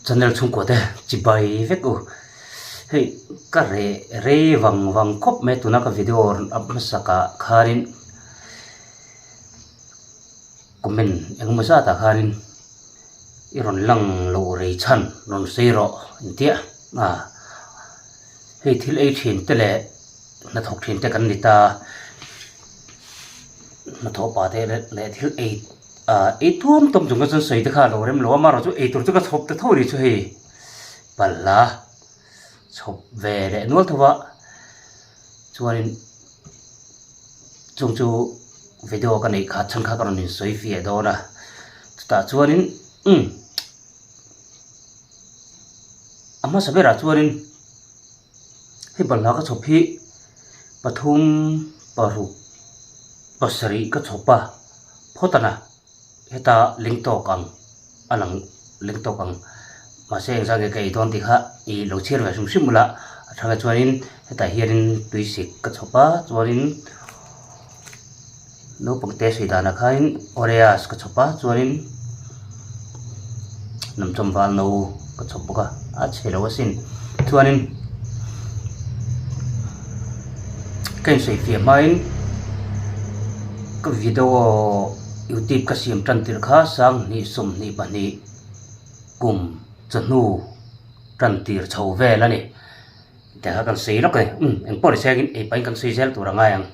Channel chhungkua te chibai vek u. Hei ka reh rei vang vang khawp mai tuna ka video rawn up hmasak ah khanin comment engemaw zat ah khanin i rawn lang loh rei chhan rawn sawi rawh engtia a hei thil ei thin te leh hnathawk thin te kan ni ta hnathawh pah te leh thil ei ah ei tuam tuam chung kha chuan sawi te kha a lo rem lo a amaherawhchu chu eitur chu ka chhawp ta tho a ni chu hei palh a chhawp ve leh nual tho a chuanin chung chu video ka neih kha chhan kha ka rawn insawi fiah dawn a chutah chuanin umm a hmasa berah chuanin hei balhla ka chhawp hi pathum paruk pasarih ka chhawp a phawt a na heta leng tawk ang a lang leng tawk ang mahse engzah nge ka ei dawn tih kha i lo chhiar ve hrim hrim ula a thangah chuanin hetah hianin tui sik ka chhawp a chuanin naupang te sawi danah khanin oreas ka chhawp a chuanin hnamchawm val no ka chhawp bawk a a chhe lo asin chuanin ka insawi fiah hmain ka video youtube ka siam tan tirh kha sanghnih 22 kum chawhnu tan tir chho vel a ni tih kha kan sawi lawk a ni umm engpawh ni sengin ei pahin kan sawi zel tur a ngai ang.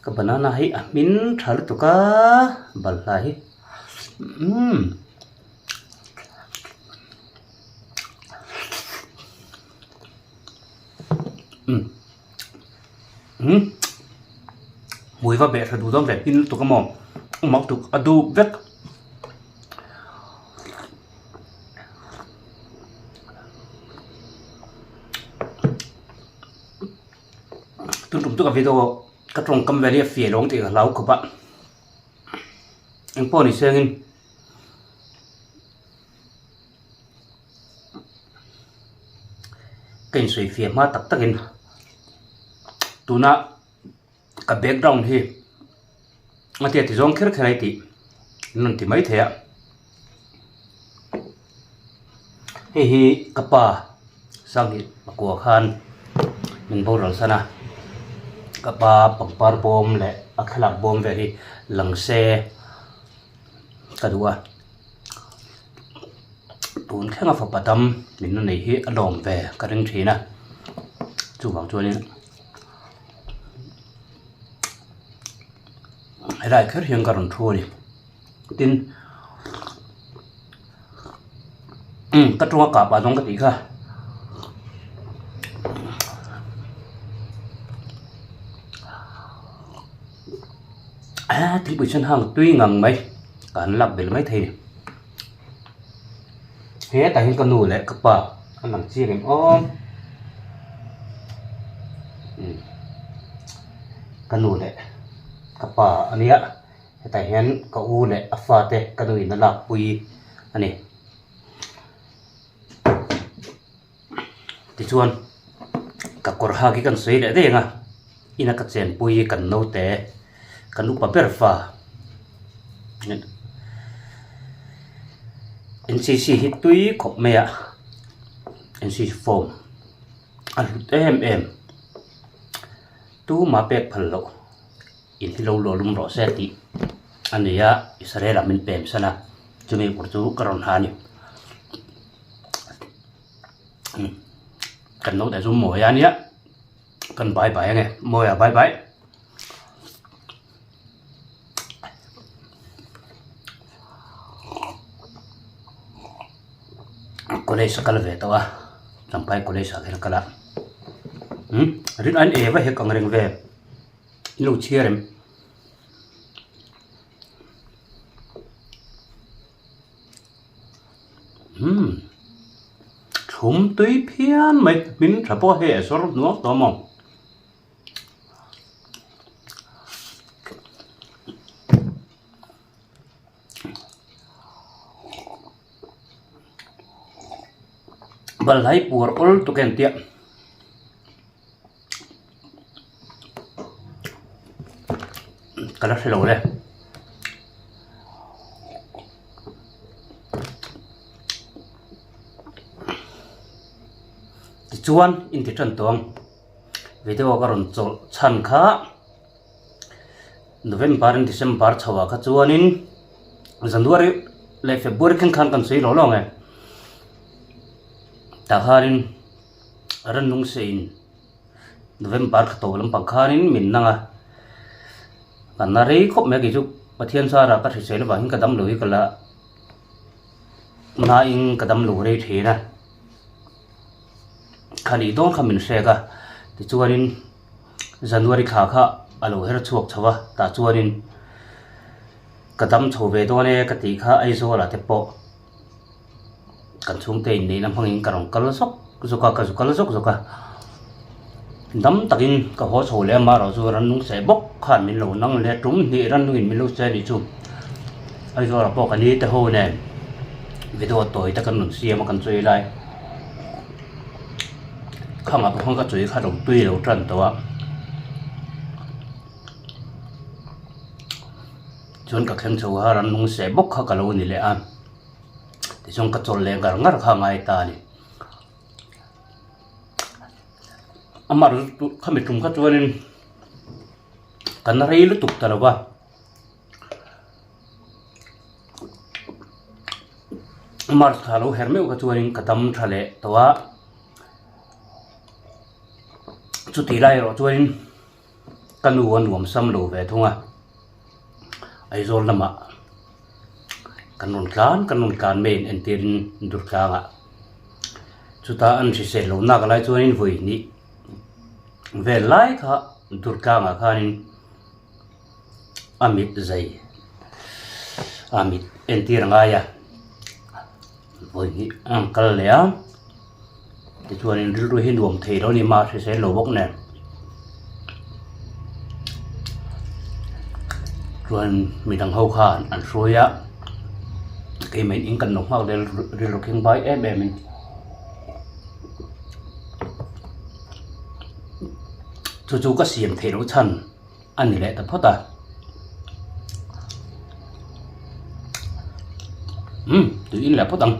Ka banana hi a hmin tha lutuk a balhla hi umm umm umm hmui va beh tha duh dawn ve hmin lutuk a maw mak tuk a dup vek. Tun tum chu ka video ka tawngkam vel hi a fiah lo ang tih ka hlau khawp a engpawh ni sengin ka insawi fiah hma tak takin tuna ka background hi a tia ti zawng kher kher a tih an rawn ti mai thei a hei hi ka pa sanghnih pakua khan min boral san a ka pa pangpar bawm leh a thlalak bawm vel hi lang se ka duh a tun thlenga fapa dam min la nei hi a lawm ve ka ring thin a chuvang chuanin. Helai kher hian ka rawn thu a ni tin umm ka tawnga kah pah dawn ka tih kha a thingpui sen hang tui ngang mai ka han lak belh mai thei a ni hetah hian ka nu leh ka pa an lang chiang em awm. Ka nu leh ka pa a nia hetah hian ka u leh a fate ka nu in a lakpui a ni tichuan ka kawr hak hi kan sawi leh daih ang a ina ka chenpui kan naute kan upa ber fa N_c_c hi tui khawp mai a N_c_c form a hlut em em. Tuma pek phal loh in hi lo luah lum rawh se tih a ni a, Israel ah min pem san a, chumi kawr chu ka rawn ha a ni. Kan naute chu mawi a nia, kan bye bye ange, mawi ah bye bye. College a kal ve tawh a Champhai college ah khian a kal a umm rin an eva hek ang reng ve in lo chhiar em umm thlum tui phian mai hmin tha pawh hei a zawr hnuang tawh maw. Balhla hi puar awl tuk em tia ka la hre lo le. Tichuan inti tan tawng video ka rawn chawlh chhan kha November in December chho ah kha chuanin January leh February thleng khan kan sawi lo lo ang e. Tah khanin rannung seiin November thla tawp lampang khanin min nang a, kan la rei khawp mai a kei chu Pathian zarah ka hrisel avangin ka dam lo hi ka la nain ka dam lo rei thin a, kha nih dawn kha min hrek a, tichuanin January thla kha a lo her chhuak chho a, tah chuanin ka dam chho ve dawn e ka tih kha Aizawl ah te pawh kan chhungte inneihna hmangin ka rawn kal zawk zawk a, ka zu kal zawk zawk a, dam takin ka haw chho leh a, amaherawh chu rannung seh bawk khan min lo nang leh tum hnih rannungin min lo che a nih chu. Aizawl ah pawh ka ni te ho nen video tawi te kan rawn siam a kan chawi lai khangah pawh khan ka chawi kha lo tui lo tan tawh a chuan ka thleng chho a rannung seh bawk kha ka lo ni leh a tichuan ka chawl leh ngar ngar kha a ngai ta a ni amah khami tum kha chuanin kan rei lutuk ta lo va. March thla lo her meuh kha chuanin ka dam tha leh tawh a, chutih lai erawh chuanin ka nu a nuam sam lo ve thung a, Aizawl lamah kan rawn tlan kan rawn tlan mai in entirin Durtlangah chuta an hrisel lo nak lai chuanin vawi hnih vel lai kha Durtlangah khanin. A mit zai a mit entir a ngai a vawi hnih a rawn kal leh a tichuanin rilru hi nuam thei lo a ni mah hrisel lo bawk nen chuan midang ho khan an hruai a keimah in kan lo nghak leh rilru khing bai em em in chu chu ka siam theih loh chhan. A ni leh ta phawt a. Umm tui in leh phawt ang.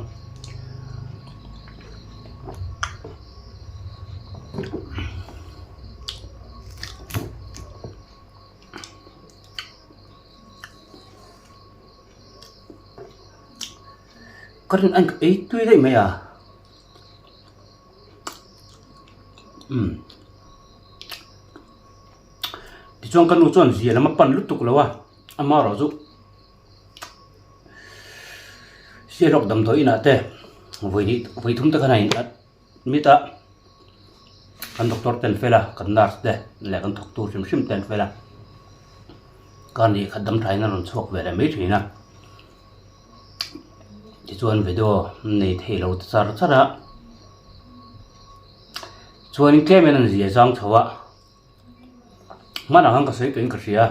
Ka rin a ei tui daih mai a. Umm. Tichuan ka nu chuan zia lam a pan lutuk lo a, amaherawh chu Sialawk damdawi inah te vawi hnih vawi thum te khan a in admit a, kan doctor te an fel a, kan nurse te leh kan thawktu hrim hrim te an fel a, ka nih khat dam thain a rawn chhuak ve leh mai thin a, tichuan video nei thei lo ta char char a, chuanin tlem hian an zia zang chho a. Hmanah khan ka sawi tawhin ka hria.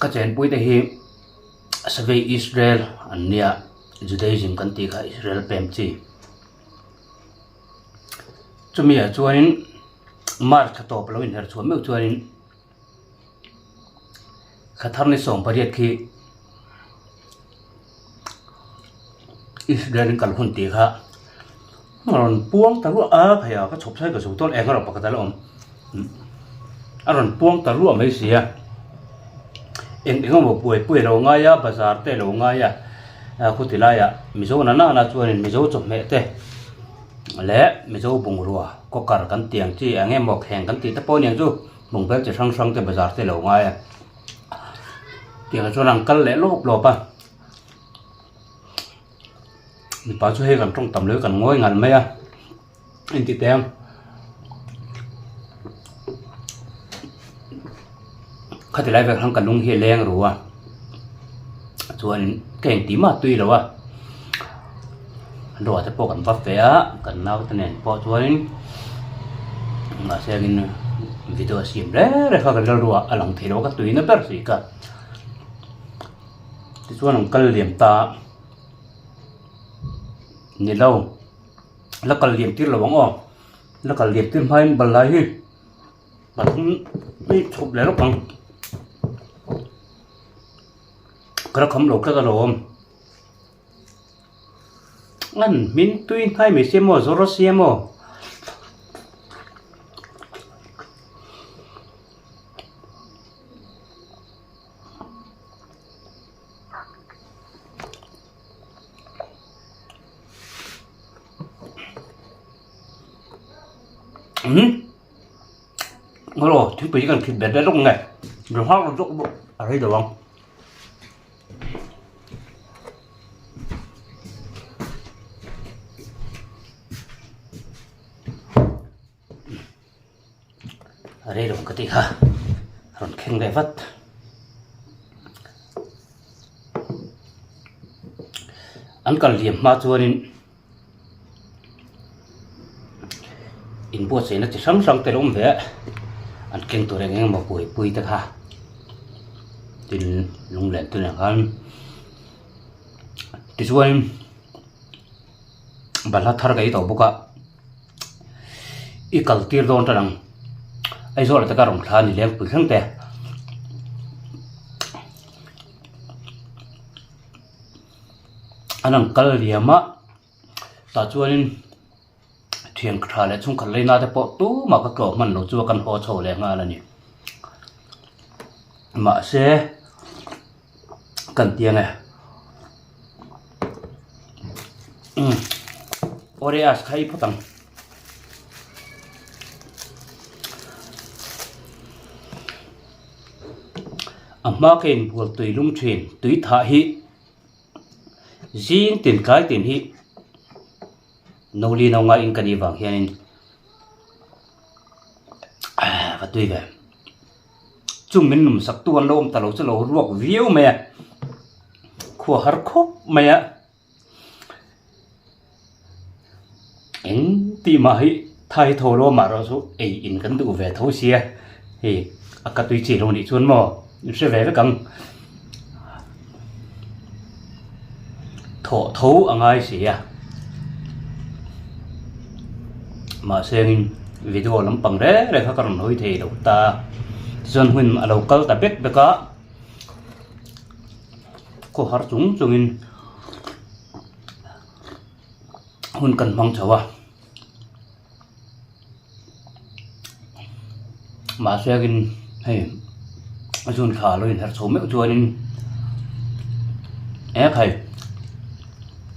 Ka chenpui te hi Savei Israel an nia Judaism kan tih kha Israel pem chi. Chumi ah chuanin March thla tawp lo inher chhuah meuh chuanin Thla thar ni 18 khi Israel in kal hun tih kha a rawn puang ta ruah a phei a ka chhawp sai ka zo tawn eng erawh pakhat a la awm a rawn puang ta ruah mai si a eng eng emaw buai pui a lo ngai a bazar te a lo ngai a khuti laiah Mizo na nana chuanin Mizo chawhmeh te leh Mizo bungrua cooker kan tih ang chi eng emaw thleng kan tih te pawh a niang chu. Bungbel chi hrang hrang te bazar te lo ngai a tiang chuan an kal leh lawp lawp a mipa chu hei kan tawng tam lo hi kan ngawi ngal mai a engti teh ang khati lai vel khan ka lung hi a leng ru a chuanin ka engtih mah tui lo a ruah te pawh kan va fe a kan naute nen pawh chuanin mahse angin video a siam reng reng kha ka rilru ah a lang thei lo a ka tuina ber si ka tichuan an kal liam ta a ni lo la kal liam tir lo ang aw la kal liam tir hmain balhla hi pathum hi chhup leh lawk ang. Ka la kham lo tlat alawm. An hmin tui hnai mai sia maw zawr sia maw. Umm ngaw thingpui hi kan thlit bet bet lawk nge ri nghak zawk bawk a rei lo ang. A rei lo ka tih kha rawn thleng leh vat. An kal liam hma chuanin inbuatsaihna chi hrang hrang te lo awm ve a, an keng tur eng eng emaw buaipui te kha tin lunglen te nen khan tichuanin balhla thar ka ei tawh bawk a. I kal tir dawn tan ang Aizawl ah te ka rawn thla a ni lengpui thleng te an rawn kal liam a tah chuanin thian tha leh chhungkhat leina te pawh tumah ka tlawh hman lo chu a kan haw chho leh nghal a ni mahse kan ti ang e. Umm Oreas kha i phawt ang. A hma ka inbual tui lum thin tui thah hi zing tin tlai tin hi no li no ngaiin ka nih vang hianin va tui ve. Chung min lum sak tu an lo awm ta lo chu lo ruak viau mai a, khua har khawp mai a, eng tih mah hi thai tho lo mah erawh chu ei in kan duh ve tho sia, hei a ka tui chi lo nih chuan maw in hre ve vek ang, thawh tho a ngai si a, mahse engin video lampang reng reng kha ka rawn hawi thei lo ta a, tichuan hun a lo kal ta bek bek a, khawhar chung chungin hun kan hmang chho a, mahse angin hei a zun thla lo inherh chho meuh chuanin eng hei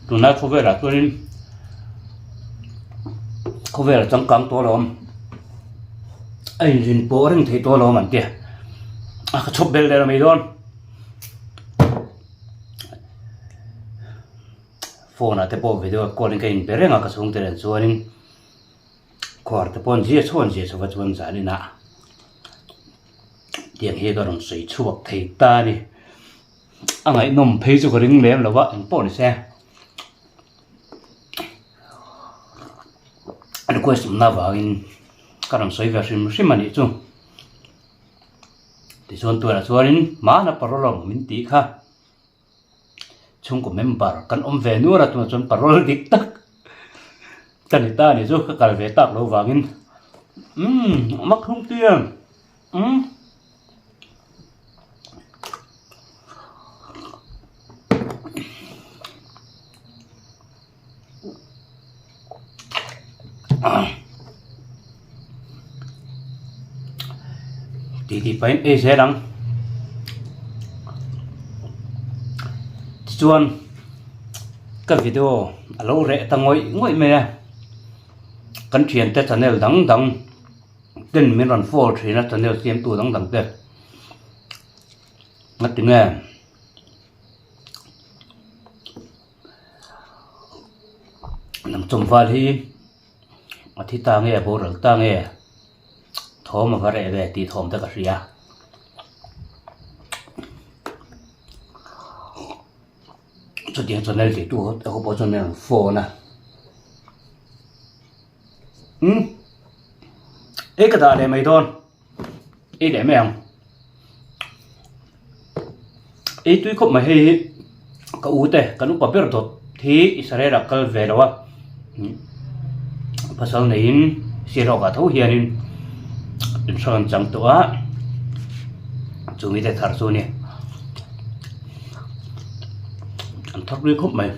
tunlai khawvelah chuanin khawvel a changkang tawh alawm a inzin pawh reng theih tawh alawm an tia a ka chhawp bel der mai dawn. Phone ah te pawh video call in ka inbe reng a ka chhungte nen chuanin khuar te pawh an zia chhuah an zia chhuah chuan zan inah tiang hi ka rawn sawi chhuak thei ta a ni a ngaihnawm phei chu ka ring lem lo a engpawh ni se request awmna avangin ka rawn sawi ve hrim hrim a nih chu tichuan tunah chuanin hmana parole awm min tih kha. Chhungkaw member kan awm ve nual a tunah chuan parole dik tak ka ni ta a ni chu ka kal ve tak loh vangin umm a mak hlum tui em umm. Tih tih pahin ei zel ang tichuan ka video a lo reh ta ngawih ngawih mai a kan thiante channel dang dang ten min rawn follow thin a channel siamtu dang dang te ngatinge. Lamchawmval hi a thi ta nge a boral ta nge thawm a va reh ve tih thawm te ka hria. Chutiang channel tih tu ho pawh chuan min rawn phone a umm ei ka dah leh mai dawn. Ei leh mai ang ei tui khawp mai hei hi ka u te kan upa ber dawt hi Israel ah kal ve lo a pasal neiin Sirok ah tho hianin insurance an chang tawh a chumi te thar chu a ni an thar tui khawp mai.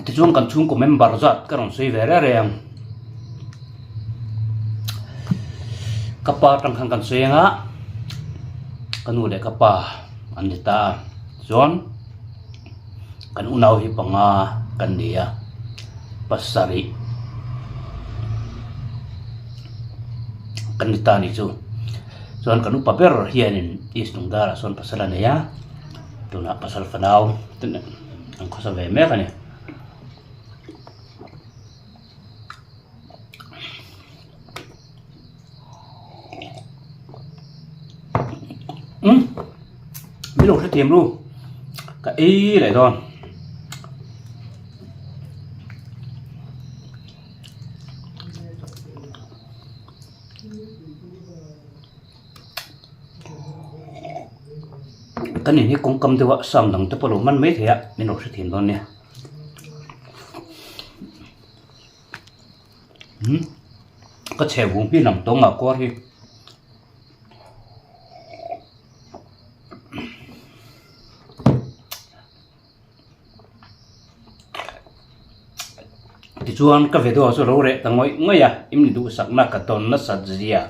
Tichuan kan chhungkaw member zat ka rawn sawi ve reng reng ang. Ka pa atang khan kan sawi ang a, ka nu leh ka pa an ni ta a. Chuan kan unau hi panga kan ni a, pasarih kan ni ta a nih chu. Chuan kan upa ber hianin East Lungdar ah sawn pasal a nei a, tunah pasal fanau te an khawsa ve mek a ni. Umm min lo hrethiam ru ka ei leh dawn. Kan in hi kawngkam deuh a sound dang te pawh a lo man mai thei a min lo hrethiam dawn nia. Umm ka chhe vung hi lam tawng ah kuar hi. Tichuan ka video chu lo reh ta ngawih ngawih a, imni duhsakna ka tawn nasat zia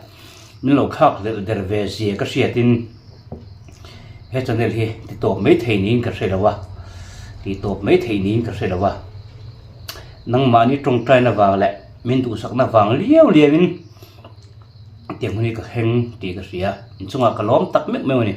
min lo thlak leh der ve zia ka hriatin he channel hi ti tawp mai thei niin ka hre lo a, ti tawp mai thei niin ka hre lo a. Nangmahni tawngtaina vang leh min duhsakna vang liau liauin tiang hun hi ka thleng tih ka hria, inchungah ka lawm tak meuh meuh a ni.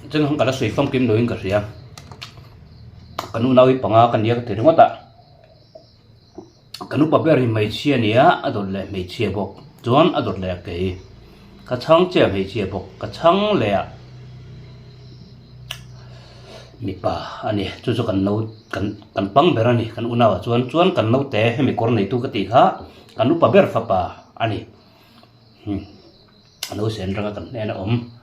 Chuan hung ka la sawi famkim loin ka hria. Ka nu nau hi panga ka nia ka ti ringawt a, ka nupa ber hi hmeichhia a nia a dawt leh hmeichhia bawk chuan a dawt leh a kei ka chhang che a hmeichhia bawk ka chhang leh a mipa a ni chu chu kan no kan kan pang ber a ni kan unau ah chuan chuan kan naute hemi kawr neitu ka tih kha ka nupa ber fapa a ni a no sen ranga kan hnena awm.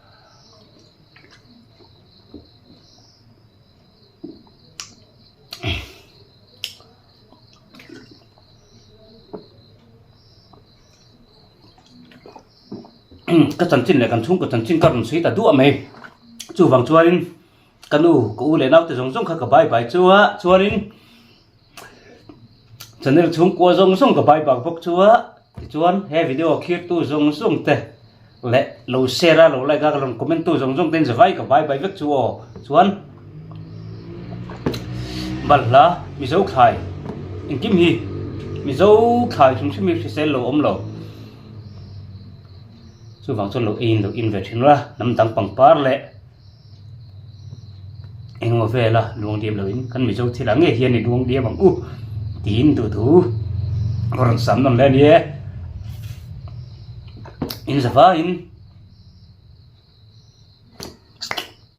Ka chanchin leh kan chhungkaw chanchin ka rawn sawi ta duah mai chuvang chuanin ka nu ka u leh naute zawng zawng kha ka bye bye chu a chuanin channel chhungkua zawng zawng ka bye bye bawk chu a tichuan he video khirtu zawng zawng te leh lo share a lo like a ka rawn comment tu zawng zawng ten zavai ka bye bye vek chu aw chuan balhla mizo thlai engkim hi mizo thlai hrim hrim hi hrisel lo awm lo chuvang chuan lo eiin lo in ve thin ula hnam dang pangpar leh engemaw vela luang diam loin kan mizo thil ah ngei hian i luang diam ang u tiin duhthu a rawn sam nawn leh a ni e. In zavaiin.